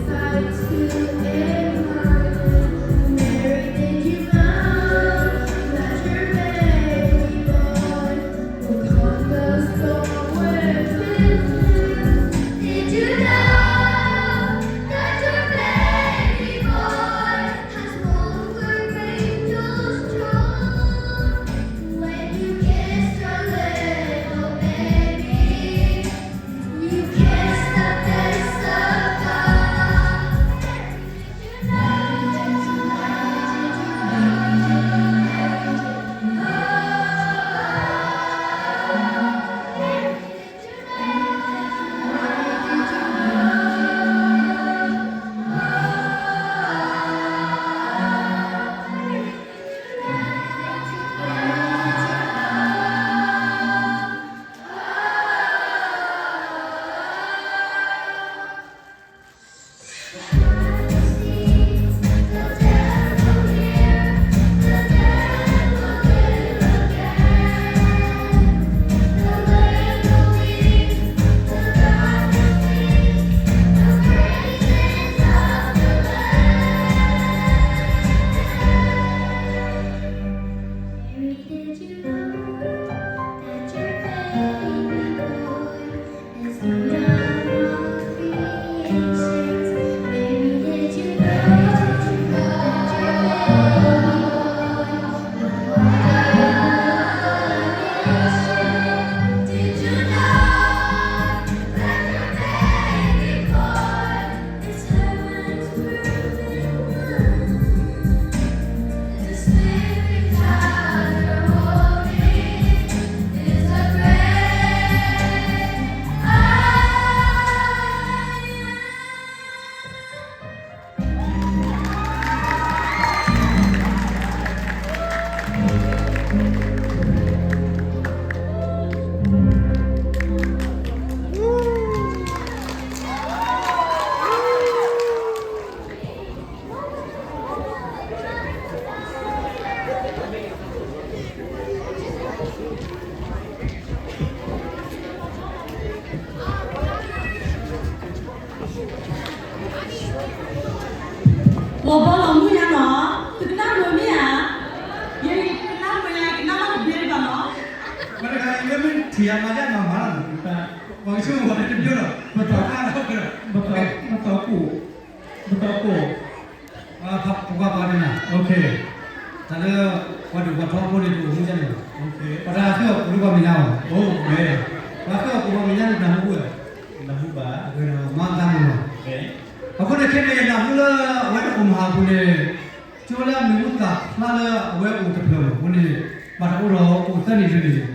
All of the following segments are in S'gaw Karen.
Mary, did you know that your baby boy will conquer the world with you? Did you know that your baby boy has won the angel's throne? When you kiss your little baby, you kiss the face of God.ပှၤဘီလီၤမုၢ်ညါနီၤ, တကနၣ်မုာ်မ့ၢ်ဧါ, ယကနၣ်မုာ်ညါ ယကနၣ်မုာ်တဘျ့ဘၣ်နီၤ, မ့ၢ်တခါအံၤလၢမ့ၢ်ထံၣ်အမၤဒၣ်မၤမၤလီၤ, ပှၤကဆိကမိၣ်တဘျ့လီၤ, ပတီၢ်ခါလီၤ, ပတီၢ်ကိၣ်, ပတီၢ်ကိၣ် ပှၤပှၤန့ၣ်နၤ, တၢ်လၢ ပှၤဒိၣ်ပှၤထီဖိန့ၣ် တအိၣ်မူဒ်န့ၣ်ဘၣ်, ပှၤတၢ်ဃ့အီၣ်ကိၣ်လၢပှၤမဲာ်ညါအီၤ, ပှၤဃ့အီၣ်ကိၣ်ပှၤမဲာ်ညါန့ၣ် နၢ်ဟူဝဲ, နၢ်ဟူဘၣ်, မၤသးမုာ်လီၤ, အဃိန့ၣ်ခဲအံၤန့ၣ် နၢ်ဟူလၢအဝဲတအိၣ်မၤအပူၤန့ၣ်, ကၠိလၢအမံၤဟူသၣ်ဖျါလၢအဝဲအိၣ်တဖျၢၣ်အဃိန့ၣ်, ဘၣ်တအိၣ်ဒီးအိၣ်သၢနံၣ်တနံၣ်န့ၣ်,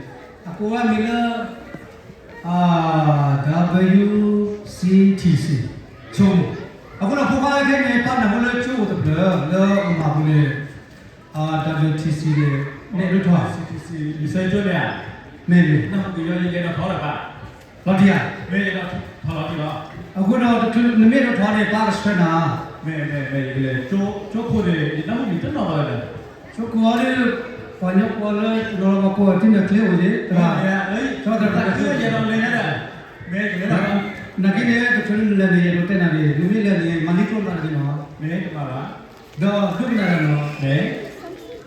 အကိးဝဲမံၤလၢ W C T C ဆိကမိၣ်, အဃိဒီးဖိခွါခဲအံၤန့ၣ် ပာ်နၢ်ဟူလၢကၠိအိၣ်တဖျၢၣ်လၢအမၤပူၤန့ၣ်, W C T C န့ၣ် မ့ၢ်အဲၣ်ဒိးထီၣ်, မ့ၢ်မ့ၢ်, လီၤတံၢ်ဧါ, မ့ၢ်လီၤတံၢ်လီၤ, အဃိဒီးနမ့ၢ်အဲၣ်ဒိးထီၣ်န့ၣ် ပာ်ကဆှၢနၤ, မ့ၢ်မ့ၢ်မ့ၢ်, ကၠိခိၣ်န့ၣ် ယတၢ်မုၢ်မံၤတနီၤဘၣ်လၢၤ, ကၠိခိၣ်အီၤဒီး ပှၤညီကိးလၢ လီၤလီၤပှၤကိးအီၤ တံၤနၢၤချ့အိၣ်န့ၣ် တဂၤ, ကၠီတရၣ်, နာ်က့န့ၣ် တချုးနလဲၤန့ၣ် ယအဲၣ်ဒိးတဲနၤန့ၣ် နမ့ၢ်လဲၤန့ၣ် မၤလံကျိနၤတဂ့ၤနီၤ, ဒီးဒိကနၣ်တၢ်နီၤ,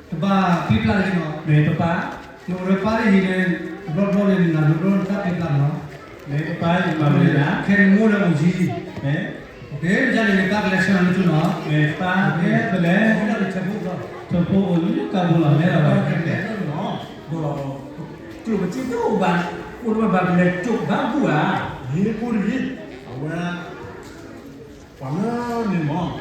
တဘၣ်ပျံၤပျါတဂ့ၤနီၤ, နအိၣ်ဒီးပၢ်လၢဟံၣ်န့ၣ် တဘျီတဘျီန့ၣ် နနၢ်ဟူဘျီနတၢ်ပျံၤပျါနီၤ, ခဲနမိၢ်လၢအိၣ်ယံၤ, မ့ၢ်ဒ်န့ၣ် နပၢ်ကလဲၤဆှၢနၤလၢထူနီၤ, ပၢ်ကလဲၤ, ဆၢဖိအိၣ်လၢကဘိလီၤ လဲၤလီၤဘၣ်, ဒီး ကျိၣ်ပစ့တအိၣ်ဘၣ်, အိၣ်တဘၣ်ဘၣ်ကလဲၤကၠိဘၣ်ဘူၣ်ဧါ, ယ့ၢ်ကိၢ်တဂ့ၤ, အဝဲ ပှၤလၢန့ၣ်မး,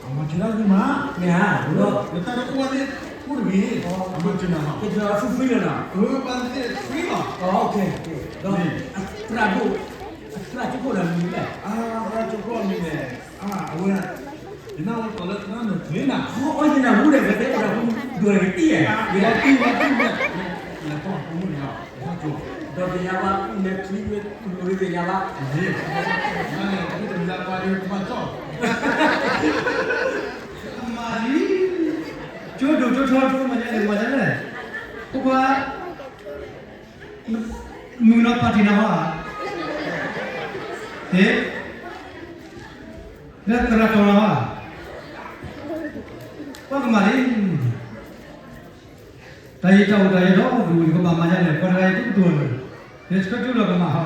အမၤက့ၤဒၣ်ဂ့ၤမး, မ့ၢ်ဧါ, လၢတၢ်တအိၣ်ဝဲသ့ၣ်ကိၢ်တဂ့ၤ, အမၤက့ၤနၤမး, က့ၤဒီး free free လၢနီၤ, အဝဲပှၤသ့ၣ် free လီၤ, ဒီး အသရၣ်ဒိၣ်, အသရၣ်ကၠိခိၣ်န့ၣ်မံၤလဲၣ်, အသရၣ်ကၠိခိၣ်အမံၤန့ၣ်, အဝဲ ယနၢ်ဟူတီၤလၢသရၣ်နၢၤချ့နၤ, အီ ယနၢ်ဟူဒီး ဝဲသ့ၣ်အိၣ်ဒီးဒိၣ်တဂ့ၤတံၢ်ဧါ, ယလီၤတံၢ်လီၤတံၢ်မ့ၢ်, လဲၤကီၢ်ပူၤန့ၣ်လီၤ, ဒီးသ့ၣ်ညါဘၣ် နၢၤချ့မ့ၢ်လိၤသ့ၣ်ညါဘၣ်, မ့ၢ်, မ့ၢ်တမံၤလၢပှၤဒ်ပှၤကၠီၣ်, အမၤလံ, ကၠိဒိၣ်ကၠိထီတမၤညါန့ၣ် မၤညါလဲၣ်, ဖိခွါ မုၢ်နီၤပာ်တံၢ်နၤဟီဧါ, ဟ့ၣ် လၢသရၣ်တီၤလီၤဧါ, ပှၤကမၣ်လံ, တၢ်ယံာ်တၢ်အိၣ်တၢ်ယံာ်ဒီး ဒူၣ်ကဘၣ်မၤယါလဲၣ်, ပှၤတဂၤအံၤတကတိၤလၢၤ, ယဆၢထၢၣ်လၢကမၣ်ဟါ,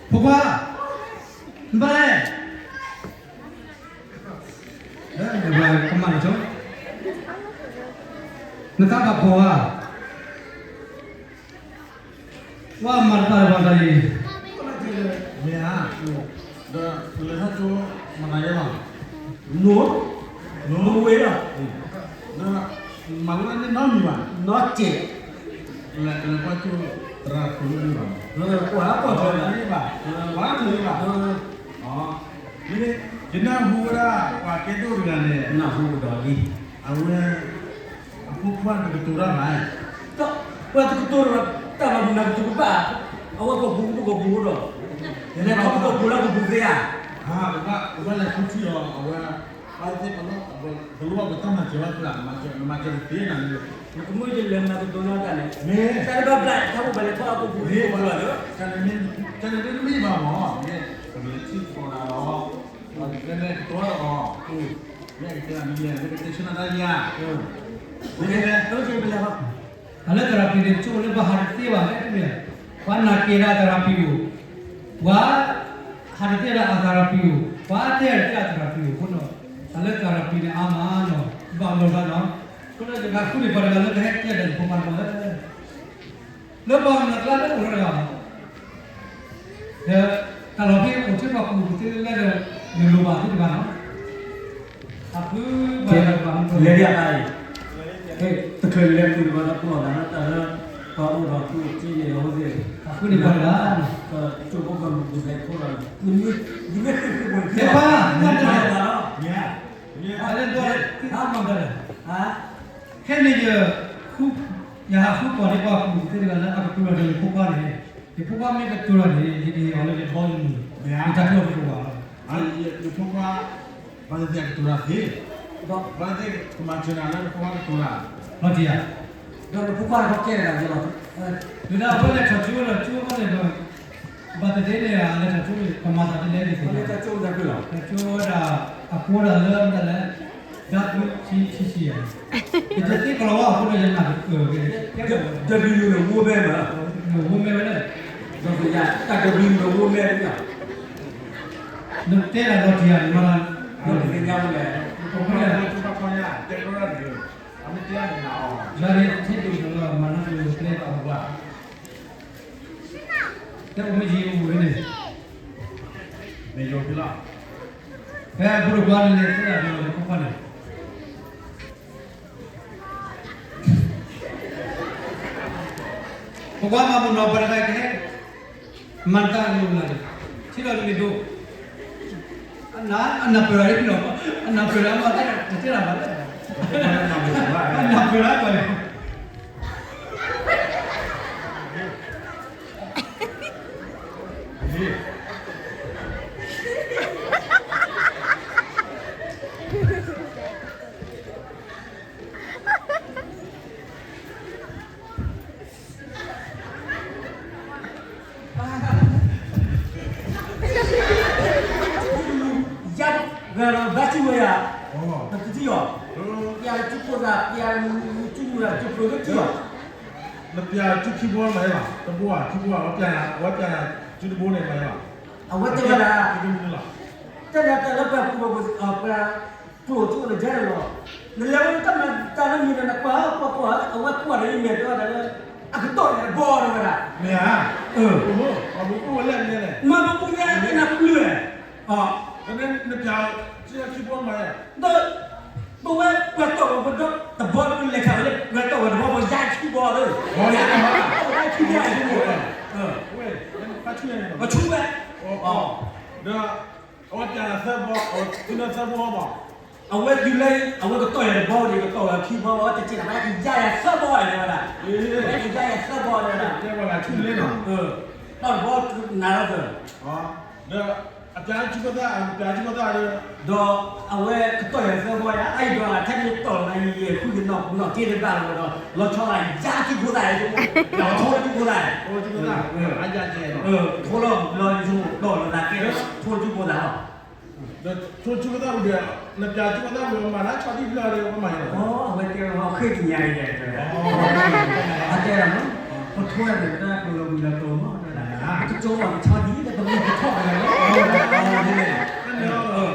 ဖိခွါ, နဘၣ်လဲၣ်, ကမၣ်လီၤဆိ, နသးဘၣ်ဖှီၣ်ဧါ ဝဲမၤတဘၣ်တဘၣ်တၢ်အံၤ, မ့ၢ်ဧါ, ဒီးလဲၤထီၣ်ကၠိ မနုၤယဲလီၤ, နိ, နိဝ့လီၤ, ဒီးမၤဝဲဒၣ်န့ၣ်နီတမံၤဘၣ်, နီတစဲး, လဲၤကွၢ်ကၠိသရၣ်ဖိလၢန့ၣ်ဘၣ်, ကွၢ်ကွၢ်ထွဲလၢန့ၣ်ဘၣ်, ကွၢ်ထွဲလၢဘၣ်, ယနၢ်ဟူဝဲဒၣ် ပှၤကဲဒိၣ်တဂၤန့ၣ် နၢ်ဟူကဒီးလံ, အဝဲ အဖိခွါတကတိၤတၢ်ဘၣ်, ပှၤတကတိၤတၢ်ဘၣ် တၢ်ဘၣ်မနုၤကတိၤကဘၣ်, အဝဲကီၢ်ပူၤကီၢ်ပူၤဒီး, လဲၤထီၣ်ကီၢ်ပူၤလၢကပူၤသ့ဧါ, ပဘၣ်လဲၤခူထံအီၤ အဝဲ, ပသ့ၣ်ပလီၢ်, ပလိၣ်ဘၣ်ပတၢ်မၤစၢၤဘၣ်သ့, နမၤစၢၤတသ့နၤ, နကမ့ၢ်ယလဲၤမၤကတိၤနီတၢ်န့ၣ်, မ့ၢ်, တၢ်တဘၣ်ဘျး ထီၣ်ပူၤဘၣ်လဲၤထီၣ်အကီၢ်ပူၤသ့လီၤ, တၢ်န့ၣ်တမ့ၢ်ဘၣ်မး, မ့ၢ်ပကလဲၤထံၣ်ကီးနၤလီၤ, မ့ၢ်ကတိၤတၢ်အီၤ, မ့ၢ်ကတဲနၤမံၤလဲၣ် မ့ၢ်ကတဲဆၢနၤတၢ်ယၤ, မ့ၢ်ကတဲ, တၢ်လၢသရၣ်ဖံန့ၣ် ကၠိလၢပှၤဟးတသ့ဘၣ်, ပှၤနာ်က့ၤဒၣ်သရၣ်ဖံအိၣ်, ပှၤဟးတသ့ဒၣ်အသရၣ်ဖံအိၣ်, ပှၤတဲတသ့ဒၣ်သရၣ်ဖံအိၣ်အဃိဒီး, တၢ်လၢသရၣ်ဖံန့ၣ်အါမးနီၤ, ဘၣ်လီၤသးနီၤ, အဃိဒီးယကဃုန့ၢ်ပှၤတဂၤလၢကဟဲတဲဒီးယဖိခွါတဂၤလၢ လၢပှၤကမျၢၢ်ကျါလၢအိၣ်လၢတဂၤလီၤ, ဒီးတၢ်လီၢ်ဖဲအိၣ်ထဲပှၤကူၣ်သ့လၢဒီး ယလိၣ်ဘၣ်သ့ၣ်တဖၣ်နီၤ, အဃိ လဲၤဒ်အံၤ, တချုးလဲၤတုၤဘၣ်ဒီး ပလီၢ်သးလၢတၢ်လၢ ပှၤအိၣ်ဒီးကျိၣ်စ့န့ၣ်အဃိသ့ၣ်, အဃိန့ၣ်ပှၤတဂၤ, ကၠိဖိကလူးပူၤသဲးခိၣ်ဒီး, ယမ့ၢ်ဃ့ဃ့ပှၤ တဲပှၤ, မ့ၢ်တၢ်လီၤ, မ့ၢ်တၢ်လီၤ, ခဲန့ၣ်ယ ယဟးဃုကွၢ်န့ၢ်ပှၤကူၣ်သ့တဂၤလၢ အကတိၤတၢ်ဒီးယဖိခွါန့ၣ်, ယဖိခွါမ့ၢ်ကတိၤတၢ်န့ၣ် ယကဟ့ၣ်အီၤလၢယဘီယမုၢ်, ယတၢ်ကတိၤတအိၣ်ဘၣ်လီၤ, ယဖိခွါ ဘၣ်သ့ၣ်သ့ၣ်အကတိၤတၢ်သ့, ဘၣ်သ့ၣ်သ့ၣ်ကမၤစၢၤနၤလၢနဖိခွါကတိၤတၢ်, လီၤတံၢ်ဧါ, ဒီးနဖိခွါတခီကဲဒၣ်ယလီၤ, ဒီးအဝဲလဲၤထီၣ်ကၠိဒီးကၠိအဃိန့ၣ်ဒီး, ဘၣ်သ့ၣ်သ့ၣ်န့ၣ် လဲၤထီၣ်ကၠိန့ၣ် ကမၤသးဒ်လဲၣ်ဒ်သိး, ကၠိဝဲဒၣ် အကိးဒၣ်လၢမတၤလဲၣ်, ဒီးဆံဆံဆံယၤ, ယတသ့ကလီၤဝဲအဃိဒီးယနၢ်ကကၢၢ်ဂ့ၤ, ဒီးဒုးယိၤန့ၣ်ဝိမဲဝဲ, ဝိမဲဝဲလဲၣ်, ဒီးယတၢ်ဒုးယိၤန့ၣ်ဝိမဲဝဲလီၤ, နတဲဒၣ်လီၤတံၢ်ဧါ, နမၤလၢ, ဒီးပသ့ၣ်ညါဝဲလဲၣ်, လၢန့ၣ်ထဲဒုးလီၤမၤလၢပျဲပာ်ဝဲ, တဲအိၣ်မ့ၢ်ယံၤအိၣ်ဝဲန့ၣ်, မ့ၢ်ယိၤဖဲလီၤ, ဖဲအဖိတခွါန့ၣ်န့ၣ် တဲဒၣ်ဒီးဖိခွါန့ၣ် ပကွၢ်မၤပူၤနီၤ ပှၤတဂၤကဟဲ, မၤတၢ်လိၣ်လၢ်န့ၣ်, ထံၣ်လီၤတမ့ၢ်ဒိၣ်, အနၢ်ပၢၢ်လီၤဒ်လီၤ, အနၢ်ပၢၢ်လီၤမး တတဲတၢ်ဘၣ်လၢ, အနၢ်ပၢၢ်လီၤပှၤန့ၣ် ယၤ, ဂၤဒီးဘါထုဝဲယၤ, တထံၣ်အီၤ, ပျဲလၢစုခိၣ်သး, ပျဲလၢစုမုၢ်သး, စုပျိလၢထံၣ်အီၤ, နပျဲစုခံဘိမၤယဲဘၣ်, တဘိဧါ, ခံဘိဧါ, အဝဲပျဲ, အဝဲပျဲစုတဘိန့ၣ်မၤယဲဘၣ်, အဝဲတဲဝဲဒၣ်, တၢ်လၢတၢ်လၢပှၤကူၣ်ဘၣ်ပှၤ, ပှၤကျိၣ်ထူၣ်န့ၣ်ယဲန့ၣ်လီၤ, နလဲၤဝဲတၢ်မၤတၢ်လၢမံၤဒီး နကွၢ်ကွၢ်ကွၢ်, အဝဲကွၢ်ဒီးယမဲာ်တဲဝဲဒၣ်လၢ, အကတီၢ်န့ၣ်တဘီဒီးဝဲဒၣ်, မ့ၢ်ဧါ, မၤပပူၤညါက့ၤနပျုၢ်, နပျဲ, ခံဘိမၤယဲ, ဒီး ပဝဲပှၤတီၢ်ဝဲပဒီတဘီလၢလဲၤခးဝဲလၢ ပှၤတီၢ်ဝဲတဘီ ပယါခံဘီလၢ, ယါခံဘီ, ပဆူဝဲ, ဒီး အဝဲပျဲလီၤသၢဘီ, တုၤလၢသၢဘီဘၣ်, အဝဲတုၤလၢ အဝဲကတီၢ်ယၤတဘီန့ၣ် ကတီၢ်ဝဲခံဘီ တကဲးန့ၣ် ပကယါယၤသၢဘီန့ၣ်ဝဲဒၣ်, ပကယါယၤသၢဘီန့ၣ်ဝဲဒၣ်, တၢ်တဘီနၤလီၤသၢ, ဒီး အပျးထူဖိသၣ်, အပျးထူဖိသၣ်ဒီး, ဒီးအဝဲကတီၢ်ယၤသၢဘီယၤ အအံၤဒီးထဲန့ၣ်တီၢ်လီၤနၤယံၤယဲၢ် ဃုကနီၣ်ပနီၣ်က့တဘၣ်လီၤဒီး လီၤဆီလၢယၤထူဖိသၣ်, ယၤထူဖိသၣ်, ထူဖိသၣ်, အယၤကဲ, ထူလီၤလီၤယိၤတီၢ်လီၤသးကဲ, ထူဖိသၣ်လီၤ. ဒီးထူဖိသၣ်ဝံၤဒီး, နပျးထူဖိသၣ်ဝံၤဒီးမၤလၢဆီဒံၣ်ဖျၢၣ်ဒီးပမၤယၤလီၤ. အဝဲတဲအီၤဃ့ကညးယဲၢ်, အတဲဒၣ်မး, ပထိဝဲန့ၣ် ပတၢ်ကလီၤဝံၤလီၤတီၤမး, ကကၠီဝဲကဆီဒံၣ် ပမ့ၢ်ကထီၣ်ဝဲလီၤ,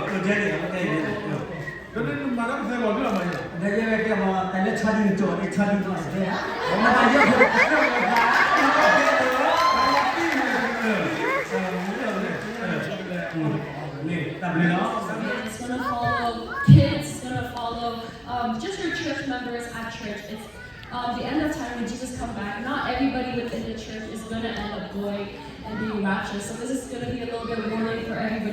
အတဲန့ၣ်, အတဲန့ၣ်, ဒီးနမၤတၢ်ပသဲလီၤဒ်လီၤမး, ဒီးယဲဝဲတဲမး တၢ်လၢဆီဒံၣ်ကကၠီ အတဲဆီဒံၣ်နီၢ်တဲဧါ, နမၤယဲၢ်ဖိတၢ်လီၤသး, တၢ်ဘျုးလီၤ. It's gonna follow, kids gonna follow, um, just your church members at church. It's, um, the end of time when Jesus come back. Not everybody within the church is gonna end up going and being raptured. So this is gonna be a little bit warning for everybody.